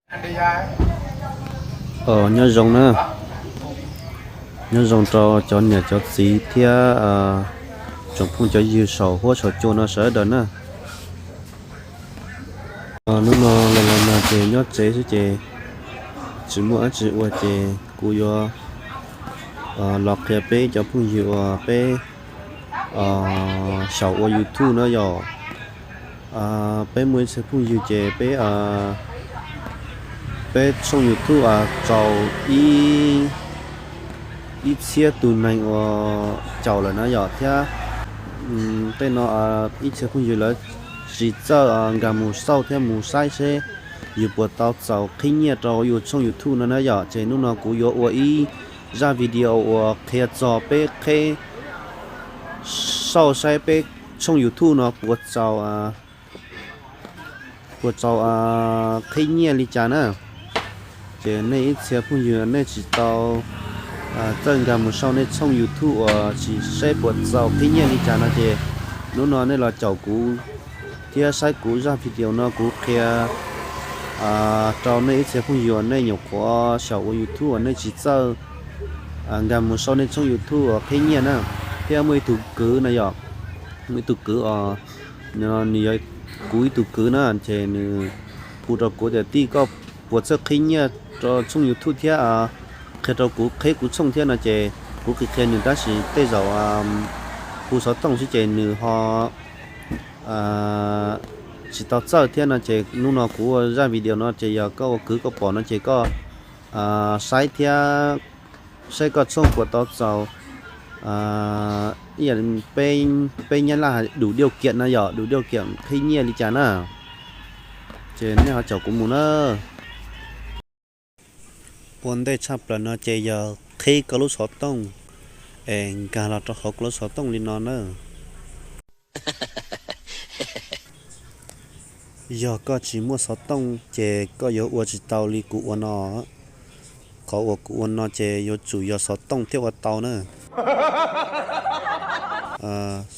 Nyob zoo na, nyob zoo rau cov niam cov txiv thiab tsoom phooj cov ywg saum huab saum cua no sawv daws na. Hnub no los los no ces nyob tsev xwb ces tsis muaj dab tsi ua ces kuv yuav los qhia peb cov phooj ywg uas peb xyaum ua YouTube na yom. Peb muaj ib txhia phooj ywg ces peb, peb tshooj YouTube txaus ib txhiab tus neeg uas caum lawm na yom, thiab tej no ib txhia phooj ywg lawv tsis txawj nkag mus xauj thiab mus saib seb yus puas tau txaus qhib nyiaj rau yus tshooj YouTube no na yom. Ces hnub no kuv yuav ua ib zaj video uas qhia txog peb qheb xauj saib peb tshooj YouTube no puas txaus puas txaus qhib nyiaj li cas na. Ces nej ib txhia phooj ywg nej tsis tau txawj nkag mus sau nej tshooj YouTube uas tsis saib puas txaus qhib nyiaj li cas no ces hnub no nej los caum kuv thiab saib kuv zaj video no kuv qhia rau nej ib txhia phooj ywg uas nej nyuam qhuav xyaum ua YouTube uas nej tsis txawj nkag mus sau nej tshooj YouTube uas qhib nyiaj na. Thiab muaj ib tug kwv na yom, muaj ib tug kwv os, nws yog kuv ib tug kwv na, ces nws hu rau kuv tias tij koj puas txawj qhib nyiaj rau tshooj YouTube thiab qhia rau kuv qhib kuv tshooj thiab no ces kuv qhia qhia nws tab sis tej zaum hu xov tooj xwb ces nws ho tsis tau txawj thiab no ces hnub no kuv ua zaj video no ces yog koj ua kwv koj pom no ces koj saib thiab saib koj tshooj puas tau txaus ib yam peb nyab laj hais đủ điều kiện no yom, đủ điều kiện qhib nyiaj li cas na. Ces nej ho caum kuv mus na. Ua ntej tshaj plaws no ces yog qhib koj lub xov tooj es nkag los rau hauv koj lub xov tooj li no na. Yog koj tsis muaj xov tooj ces koj yuav ua tsis tau li kuv ua no. Qhov uas kuv ua no ces yuav tsum yog xov tooj thiaj ua tau na.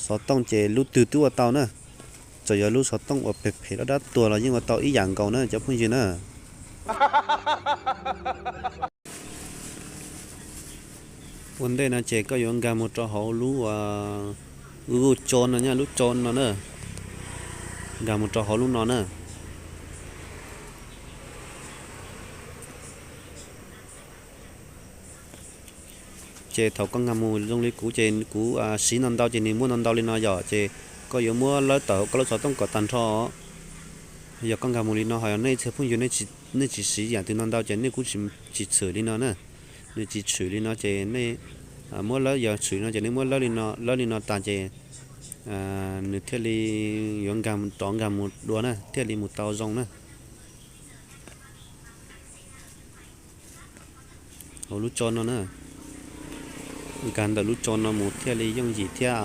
Xov tooj ces lub twg twb ua tau na. Txawm yog lub xov tooj uas phem phem dab dab tuag los yeej ua tau ib yam nkaus na cov phooj ywg na. Ua ntej no ces koj yuav nkag mus rau hauv lub Google Chrome no, lub Chrome no na. Nkag mus rau hauv lub no na. Ces thaum koj nkag mus zoo li kuv ces kuv siv ntau ntau ces nws muaj ntau ntau li no yom, ces koj yuav muab lawb tawm hauv koj lub xov tooj kom tag nrho. Yog koj nkag mus li no ho yog nej txhia phooj ywg nej tsis siv yam twg ntau ntau ces nej kuj tsis tshwm li no na. Nws tsis tshwm li no ces nej muab lawb, yog tshwm li no ces nej muab lawb li no, lawb li no tas ces nws thiaj li yuav nkag rov nkag mus dua na, thiaj li mus tau zoo na. Hauv lub tso no na, nkag ntawm lub tso no mus thiaj li yooj yim thiab.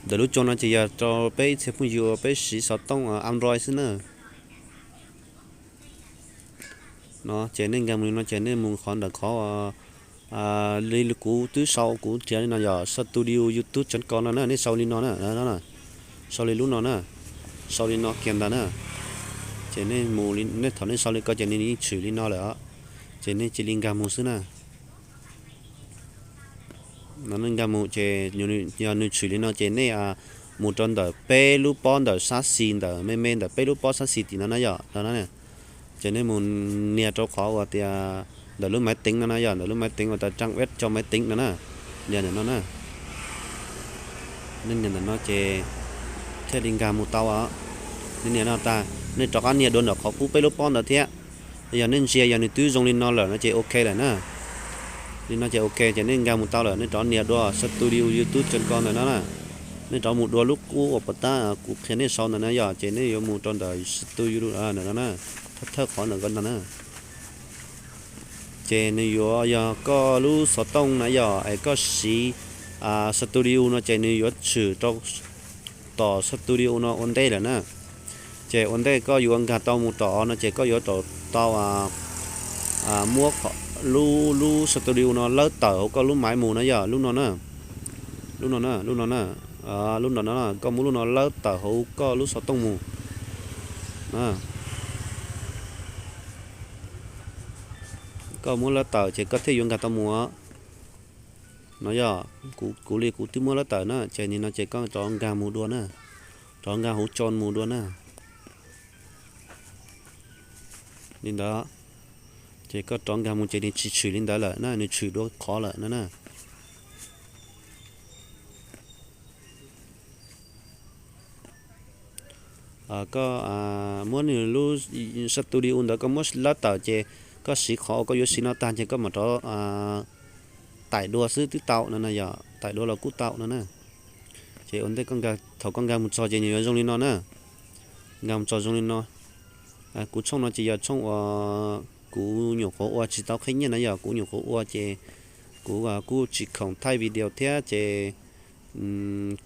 Ntawm lub tso no ces yog rau peb ib txhia phooj ywg uas peb siv xov tooj Android xwb na. No ces nej nkag mus li no ces nej mus qhov ntawm qhov li kuv twb sau, kuv nrhiav li no yog studio youtube chấm com no na, nej sau li no na, sau li lub no na, sau li no kiag ntag na. Ces nej mus, nej thaum nej sau li ko ces nws yeej tshwm li no lawm os. Ces nej cia li nkag mus xwb na. No nej nkag mus ces yog nws tshwm li no ces nej mus rau ntawm peb lub pob ntawm sab xis, ntawm me me ntawm peb lub pob sab xis tim no na yom. Ces nej mus nias rau qhov uas tias ntawm lub maiv teev no na yom, ntawm lub maiv teev uas tas trang web cho máy tính no na. Nias ntawm no na. Nej nias ntawm no ces thiaj li nkag mus tau os. Nej nias no tas, nej rov qab nias dua ntawm qhov qub peb lub pob ntawd thiab. Yog nej ntsia yog nws twb zoo li no lawm no ces ok lawm na. Li no ces ok ces nej nkag mus tau lawm, nej rov nias dua studio youtube chấm com ntawm no na. Nej rov mus dua lub qub uas puas tab kuv qhia nej sau ntawm no yom, ces nej yuav mus rau ntawm studio ntawm no na, thawj thawj qhov ntawm ko ntag na. Ces nws yuav yog koj lub xov tooj na yom, es koj siv studio no ces nws yuav tshwm rau tom studio no ua ntej lawm na. Ces ua ntej koj yuav nkag tau mus tom no ces koj yuav tsum tau muab lub, lub studio no lawb tawm hauv koj lub maiv mus na yom, lub no na, lub no na, lub no na, lub no na, koj muab lub no lawb tawm hauv koj lub xov tooj mus. Koj muab lab tawm ces koj thiaj yuav nkag tau mus. No yog kuv li kuv twb muab lab tawm na, ces nim no ces koj rov nkag mus dua na, rov nkag hauv tsho mus dua na. Li ntawd, ces koj rov nkag mus ces nws tsis tshwm li ntawd lawm na, nws tshwm dua qhov lawm no na. Koj muab nws lub studio ntawd koj muab lab tawm ces koj siv qhov uas koj yuav siv no tag ces koj mam rov taim dua xwb twb tau no na, yog taim dua los kuj tau no na. Ces ua ntej thaum koj nkag mus txog ces nws yuav zoo li no na. Nkag mus txog zoo li no. Kuv tshooj no ces yog tshooj uas kuv nyuam qhuav ua tsis tau qhib nyiaj na, yog kuv nyuam qhuav ua ces kuv kuj tsis khoom thaij video thiab ces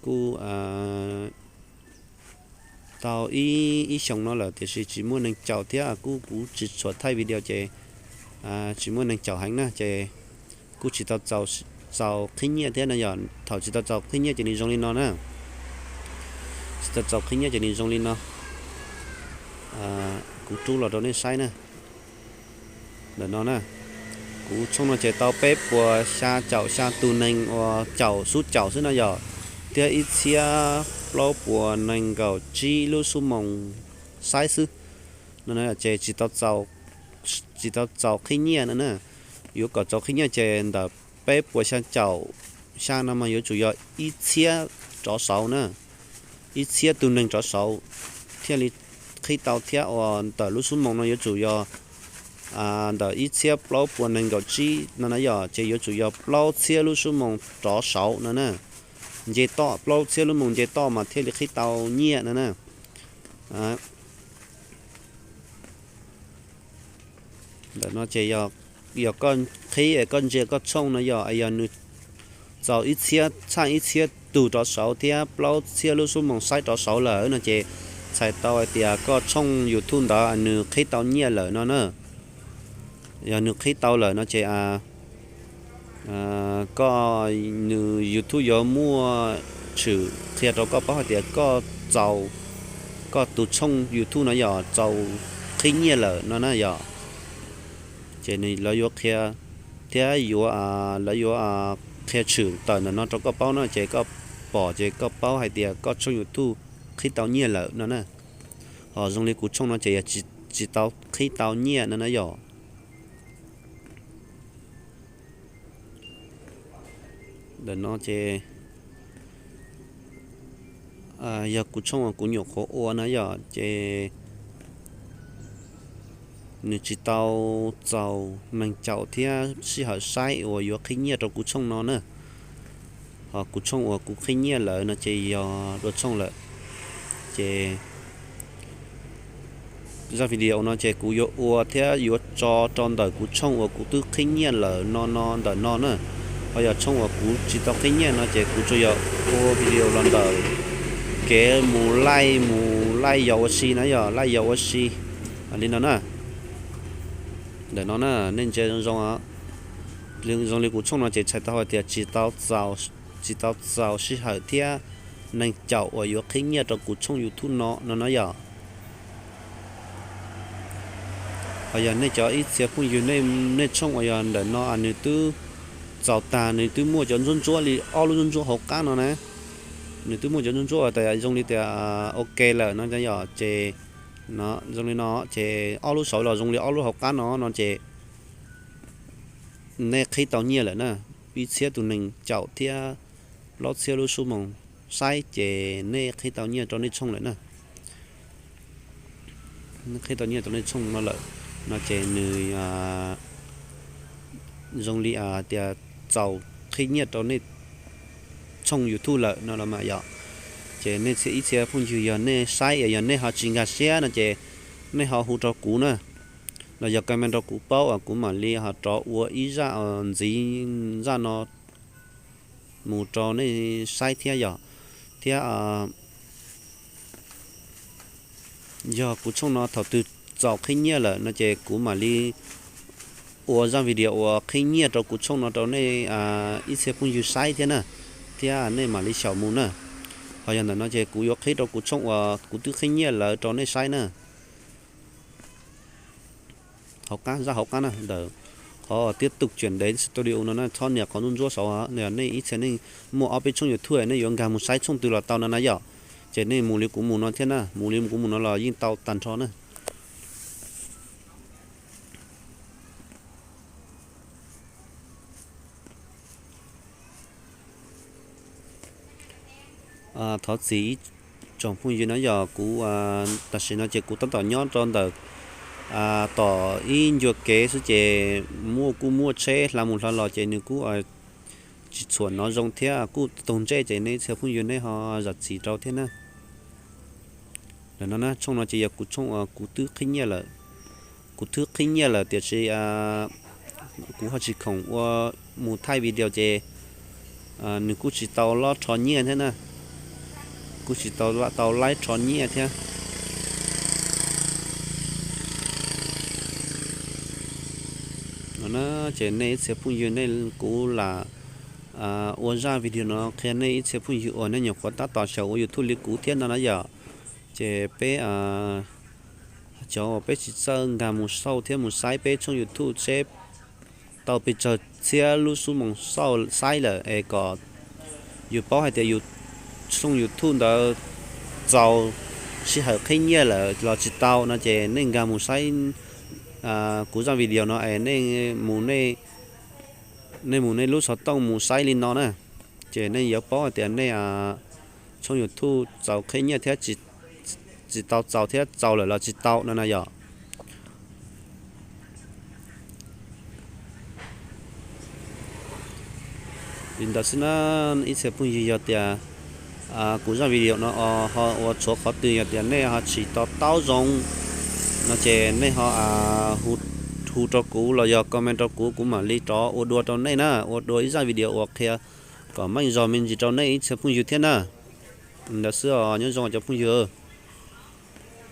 kuj tau ib xyoos no lawm tiam sis tsis muaj neeg caum thiab kuj kuv tsis tshua thaij video ces tsis muaj neeg caum heev na ces kuj tsis tau txaus qhib nyiaj thiab no, yog thaum tsis tau txaus qhib nyiaj ces nws zoo li no na. Tsis tau txaus qhib nyiaj ces nws zoo li no. Kuv rub los rau nej saib na. Ntawm no na, kuv tshooj no ces tau peb puas xya caum xya tus neeg uas caum xub caum xwb no yog, thiab ib txhiab plaub puas nees nkaum tsib lub xuab moos saib xwb no ces tsis tau txaus qhib nyiaj no na. Yuav kom txaus qhib nyiaj ces ntawm peb puas xya caum xya no mas yuav tsum yog ib txhiab rov saud na, ib txhiab tus neeg rov saud thiaj li qhib tau thiab uas ntawm lub xuab moos no yuav tsum yog ntawm ib txhiab plaub puas nees nkaum tsib no na yog ces yuav tsum yog plaub txhiab lub xuab moos rov saud no na. Nce toj plaub txhiab lub moos nce toj mas thiaj li qhib tau nyiaj no na. Ntawm no ces yog koj qhib es koj ntsia koj tshooj no yog, yog nws txaus ib txhiab txhaj ib txhiab tug rov saud thiab plaub txhiab lub xuab moos saib rov saud lawm no ces txhais tau hais tias koj tshooj YouTube ntawd nws qhib tau nyiaj lawm no na. Yog nws qhib tau lawm no ces koj, nws YouTube yuav muaj tshwm qhia rau koj paub hais tias koj txaus, koj tus tshooj YouTube no yog txaus qhib nyiaj lawm no na yog. Ces lawv yuav qhia thiab yuav, lawv yuav qhia tshwm tawm ntawm no rau koj paub no ces koj pom ces koj paub hais tias koj tshooj YouTube qhib tau nyiaj lawm no na. Ho zoo li kuv tshooj no ces yog tsis tau qhib tau nyiaj no na yog. Ntawm no ces yog kuv tshooj uas kuv nyuam qhuav ua na yog ces nws tsis tau txaus neeg caum thiab sij hawm saib uas yuav qhib nyiaj rau kuv tshooj no na. Ho kuv tshooj uas kuv qhib nyiaj lawm no ces yog dua tshooj lawm. Ces zaj video no ces kuv yuav ua thiab yuav tso rau ntawm kuv tshooj uas kuv twb qhib nyiaj lawm no no ntawm no na. Ho yog tshooj uas kuv tsis tau qhib nyiaj no ces kuv tsuas yog ua video los ntawm kev mus laij mus laij yos ua si na yog laij yos ua si li no na. Ntawm no na nej ntsia zoo zoo, zoo li kuv tshooj no ces txhais tau hais tias tsis tau txaus sij hawm thiab neeg caum uas yuav qhib nyiaj rau kuv tshooj YouTube no no na yog. Ho yog nej cov ib txhia phooj ywg, nej tshooj uas yog ntawm no nws twb txaus tag, nws twb muaj cov ntsuab ntsuab li ob lub ntsuab ntsuab hauv qab no na. Nws twb muaj cov ntsuab ntsuab uas tas zoo li tias ok lawm no yog ces, zoo li no ces ob lub saud los zoo li ob lub hauv qab no no ces nej qhib tau nyiaj lawm na. Ib txhiab tus neeg caum thiab plaub txhiab lub xuab moos saib ces nej qhib tau nyiaj rau nej tshooj lawm na. Qhib tau nyiaj rau nej tshooj no lawm no ces nws zoo li tias txaus qhib nyiaj rau nej tshooj YouTube lawm no los mas yom. Ces nej txhia ib txhia phooj ywg yog nej saib es yog nej ho tsis nkag siab no ces nej ho hu rau kuv na, los yog comment rau kuv paub es kuv mam li ho rov ua ib zaj ntxiv zaj no mus rau nej saib thiab yom. Thiab yog kuv tshooj no thaum twg txaus qhib nyiaj lawm no ces kuv mam li ua zaj video uas qhib nyiaj rau kuv tshooj no rau nej ib txhia phooj ywg saib thiab na, thiab nej mam li xyaum mus na. Ho yog ntawm no ces kuv yuav qhib rau kuv tshooj uas kuv twb qhib nyiaj lawm rau nej saib na. Hauv qab, zaj hauv qab na, ntawm qhov Tiếp Tục Chuyển Đến Studio no na, txhob nias qhov ntsuab ntsuab saud. Nej ib txhia nej muaj ob peb tshooj YouTube nej yuav nkag mus saib tshooj twg los tau no na yom. Ces nej mus li kuv mus no thiab na, mus li kuv mus no los yeej tau tag nrho na. Thov txim ib tsoom phooj ywg no yog kuv, tam sim no ces kuv tab tom nyob rau ntawm tom ib ncua kev xwb ces muaj kuj muaj tsheb hla mus hla los ces nws kuj tsis txhuam no zoo thiab kuj taug ntsej ces nej ib txhia phooj ywg nej ho zam txim rau thiab na. Ntawm no na, tshooj no ces yog kuv tshooj kuv twb qhib nyiaj lawm. Kuv twb qhib nyiaj lawm tiam sis kuv ho tsis khoom ua mus thaij video ces nws kuj tsis tau lob rho nyiaj thiab na. Kuj tsis tau, tau laib rho nyiaj thiab. No na, ces nej ib txhia phooj ywg nej, kuv lam ua zaj video no qhia nej ib txhia phooj ywg uas nej nyuam qhuav tab tom xyaum ua YouTube li kuv thiab no na yom. Ces peb cov uas peb tsis txawj nkag mus xauj thiab mus saib peb tshooj YouTube seb tau pes tsawg txhiab lub xub moos xauj saib lawm es kom yus paub hais tias yus tshooj YouTube ntawd txaus sij hawm qhib nyiaj lawm los tsis tau no ces nej nkag mus saib kuv zaj video no es nej mus nej lub xov tooj mus saib li no na, ces nej yuav paub hais tias nej tshooj YouTube txaus qhib nyiaj thiab tsis tau txaus thiab txaus lawm los tsis tau no na yom. Li ntawd xwb na, ib txhia phooj ywg yog tias kuv zaj video no ho ua tshuav qhov twg yog tias nej ho tsis to taub zoo no ces nej ho hu rau kuv los yog comment rau kuv, kuv mam li rov ua dua rau nej na, ua dua ib zaj video uas qhia kom meej zog me ntsis rau nej ib txhia phooj ywg thiab na. Ntawd xwb os, nyob zoo cov phooj ywg.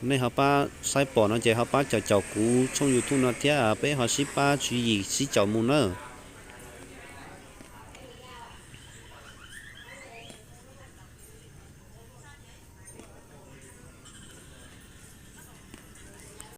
Nej ho pab saib pom no ces ho pab caum caum kuv tshooj YouTube no thiab peb ho sib pab tswv yim sib caum mus na.